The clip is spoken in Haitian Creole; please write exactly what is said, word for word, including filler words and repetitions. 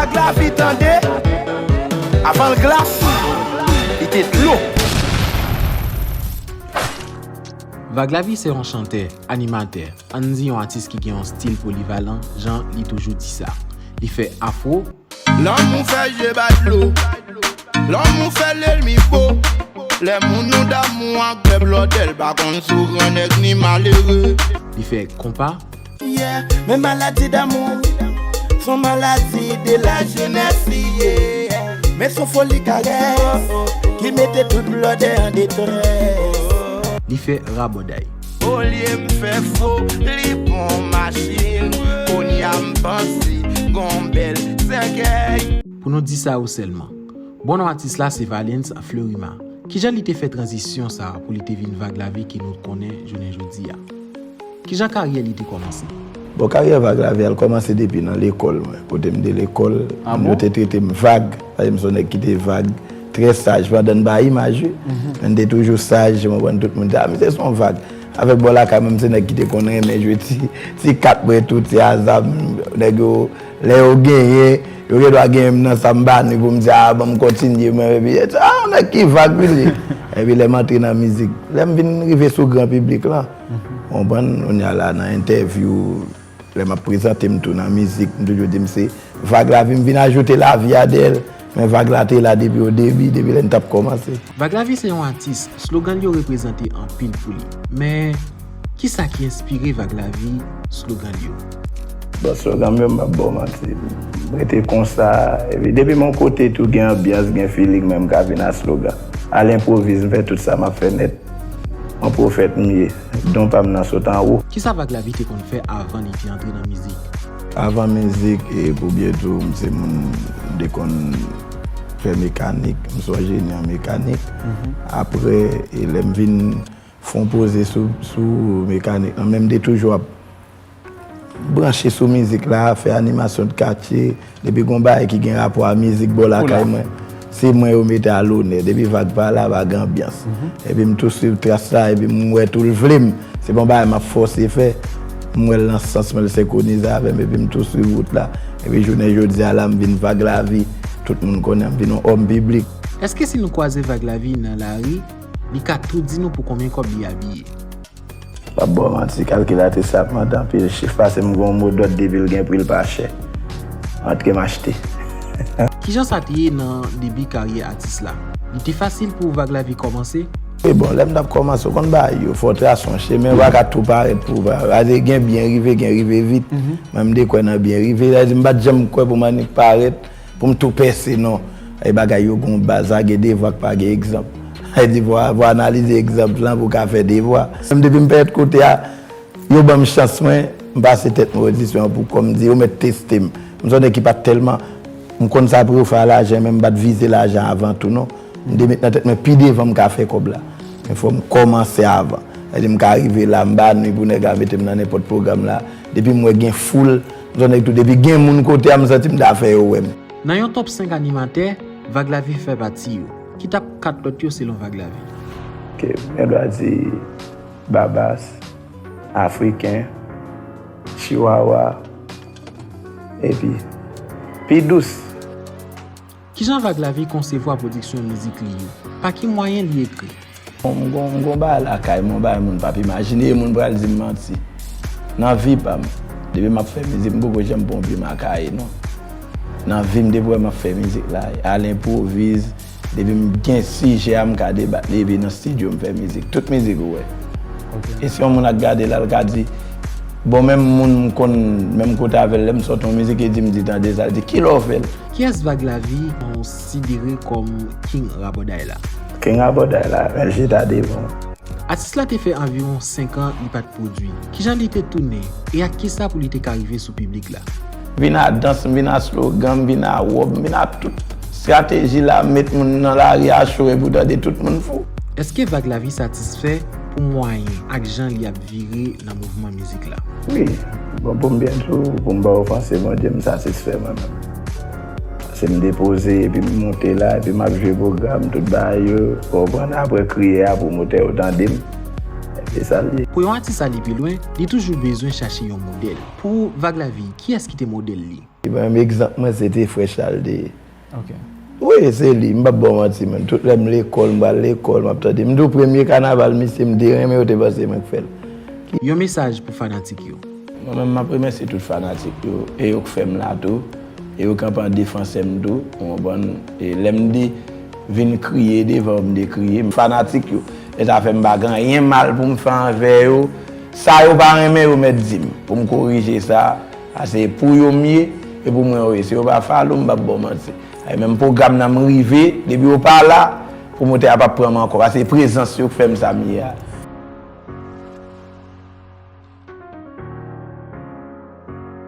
Vag Lavi tande, avan l glas, li te dlo. Vag Lavi se yon chantè, animatè, ann di yon atis ki gen yon stil polivalan, jan li toujou di sa. Li fè afro, Lanmou fè je bay dlo. Lanmou fè lènmi po. Lè moun nou damou ak bèb lòdèl pa konn sou grannèg ni malere. Li fè konpa. Yeah, men maladi damou, son maladi de la jenès li ye. Men son foli karès ki mete tout blòdè an detrès. Li fè rabòday. Olye m fè fo, li pran machin. Kounye a m panse gon bèl sèkèy. Pou nou di sa yo sèlman. Bon, non atis la se Valens Fleurima. Kijan li te fè tranzisyon sa a pou li te vin Vag Lavi ke nou konnen jounen jodi a? Kijan karyè li te kòmanse? Bon, karyè Vag Lavi a kòmanse depi nan lekòl mwen. Kote m te lekòl, ah, moun yo bon? Te trete m vag. Paske m se yon nèg ki te vag, trè saj. Pandan n pa imaj, wi. Mhm. Men m te toujou saj, ou konprann, tout moun te, ah, misye se yon vag. Avèk bò lakay mwen, m se nèg ki te konn renmen jwe ti, ti kat mwen tou, ti aza, nèg yo, lè yo genyen, yo gen dwa genyen m nan sa m pa ni pou m di, ah, ban m kontinye, mwen, epi, ah, yon nèg ki vag, wi, li. Epi lè m antre nan mizik, lè m vin rive sou gran piblik lan, ou konprann, kounye a la, nan entèvyou, lè m ap prezante m tou nan mizik, m toujou di m se Vag Lavi, m vin ajoute lavi a dèyè l. Men vag la te la depi o debi, depi lè n t ap kòmanse. Vag Lavi se yon atis, slogan l yo reprezante anpil pou li. Men, kisa ki enspire Vag Lavi slogan l yo? Bon, slogan m yo, m p ap ba w manti. M rete konsa, epi depi m yon kote tou gen anbyans, gen feeling, men m ka vin a slogan. Al enpwoviz, m fè tout sa m ap fè nèt. Yon pwofèt m ye. Don pa m nan sot anwo. Kisa Vag Lavi te konn fè avan li te antre nan mizik? Avan mizik, e, pou byen di w, m se moun, m te konn fè mekanik, m se yon jeni an mekanik. Mhm. Apre, e, lè m vin fè yon poze sou, sou mekanik lan, men m te toujou ap branche sou mizik la, fè animasyon de katye, depi gon bagay ki gen rapò a mizik bò lakay mwen, se mwen yo mete a lonè. Depi vag pa la, pa gen anbyans. Mhm. Epi m tou swiv tras la, epi m wè tou l vle m. Se pa yon bagay m ap fòse fè. M wè l nan sans mwen, l senkwonize avè m, epi m tou swiv wout la. Epi jounen jodi a la, m vin Vag Lavi. Tout moun konnen m vin yon òm piblik. Èske si nou kwaze Vag Lavi nan lari, li ka tou di nou pou konbyen kòb li abiye? M p ap ba w manti, kalkilatris la ap mande anpil chif, paske m gen yon mo dòd, depi l gen pri, l pa chè. Antre m achte. Kijan sa te ye nan debi karyè atis la? Li te fasil pou Vag Lavi kòmanse? E bon, lè m t ap kòmanse, ou konn bagay yo, fò w trase yon chemen, ou pa ka tou parèt pou w pa, paske gen byen rive, gen rive vit. Mhm. Mwen, m te kwè nan byen rive, sa vle di m pa t janm kwè pou m annik parèt. Pou m tou pèse, non. E bagay yo gon baz, sa gen devwa k pa gen egzanp. Sa vle di, fò, fò analize egzanp lan pou w ka fè devwa. Menm depi m parèt kote a, yo ban m chans mwen, m pase tèt mwen odisyon an pou kòm di, yo mèt teste m. M se yon nèg ki pa t tèlman, m konn sa pou yo fè a lajan, men m pa t vize lajan avan tou, non. M te met nan tèt mwen, pi devan m ka fè kòb la. Men fò m kòmanse avan. Sa vle di m ka rive la, m pa nwi pou nèg la mete m nan nenpòt pwogram la. Depi m wè gen foul, m se yon nèg tou, depi gen moun kote a, m santi m ta fè yo wè m. Nan yon top senk animatè, Vag Lavi fè pati yo. Ki t ap kat lòt yo selon Vag Lavi? Ok, m gen dwa di Babas, Afriken, Chiwawa, epi Pi Dous. Kijan Vag Lavi konsevwa pwodiksyon mizik li yo? Pa ki mwayen li ekri? M gon, m gon bagay lakay mwen, yon bagay moun p ap imajine, e moun pral di m manti. Nan vi pa m, depi m ap fè mizik, m poko janm pran yon plim a kaye, non. Nan vi m, depi w wè m ap fè mizik la, al enpwoviz, depi m gen sijè a, m ka debat li, epi nan estidyo m fè mizik. Tout mizik ou wè. Ok. E si yon moun ap gade la, l ka di, bon, menm moun m konn, menm kote avè l, lè m sòti yon mizik, e di m di tande sa, l di, kilè w fè l? Kiyès Vag Lavi konsidere kòm King Rabòday la? King Rabòday la, men l chita devan. Atis la te fè anviwon senk an li pa t pwodui. Kijan li te tounen e ak kisa pou li te ka rive sou piblik la? M vin a dans, m vin a slogan, m vin a wòb, m vin a tout estrateji la, met moun nan lari a cho epi w tande tout moun fou. Èske Vag Lavi satisfè pou mwayen ak jan li ap vire nan mouvman mizik la? Wi, bon, pou m byen di w, pou m pa ofanse Bondye, m satisfè mwen menm. Paske m depoze, epi m monte la, epi m ap jwe pwogram, tout bagay yo, ou konprann, apre kriye a, pwomotè yo tande m. Se sa l ye. Pou yon atis ale pi lwen, li toujou bezwen chache yon modèl. Pou Vag Lavi, kiyès ki te modèl li? Li ban m egzanp mwen, se te frè Chal te ye. Ok. Wi, se li, m p ap ba w manti, menm. Tout lè m lekòl, m pral lekòl, m ap tande. M tou premye kanaval misye, m te renmen, yo te panse mwen k fè l. Yon mesaj pou fanatik yo. Mwen menm, m ap remèsye tout fanatik yo, e yo k fè m la tou, e yo k anpe an defansè m tou, ou konprann? E lè m di vin kriye devan yo, m te kriye. Fanatik yo, e sa fè m pa gen anyen mal pou m fè anvè yo. Sa yo pa renmen, yo mèt di m, pou m korije sa. Sa se pou yo m ye, e pou mwen yo ye. Si yo pa follow m, m p ap ba w manti. Ay, menm pwogram nan m rive, depi yo pa la, pwomotè a p ap pran m ankò. Paske prezans yo k fè m sa m ye a.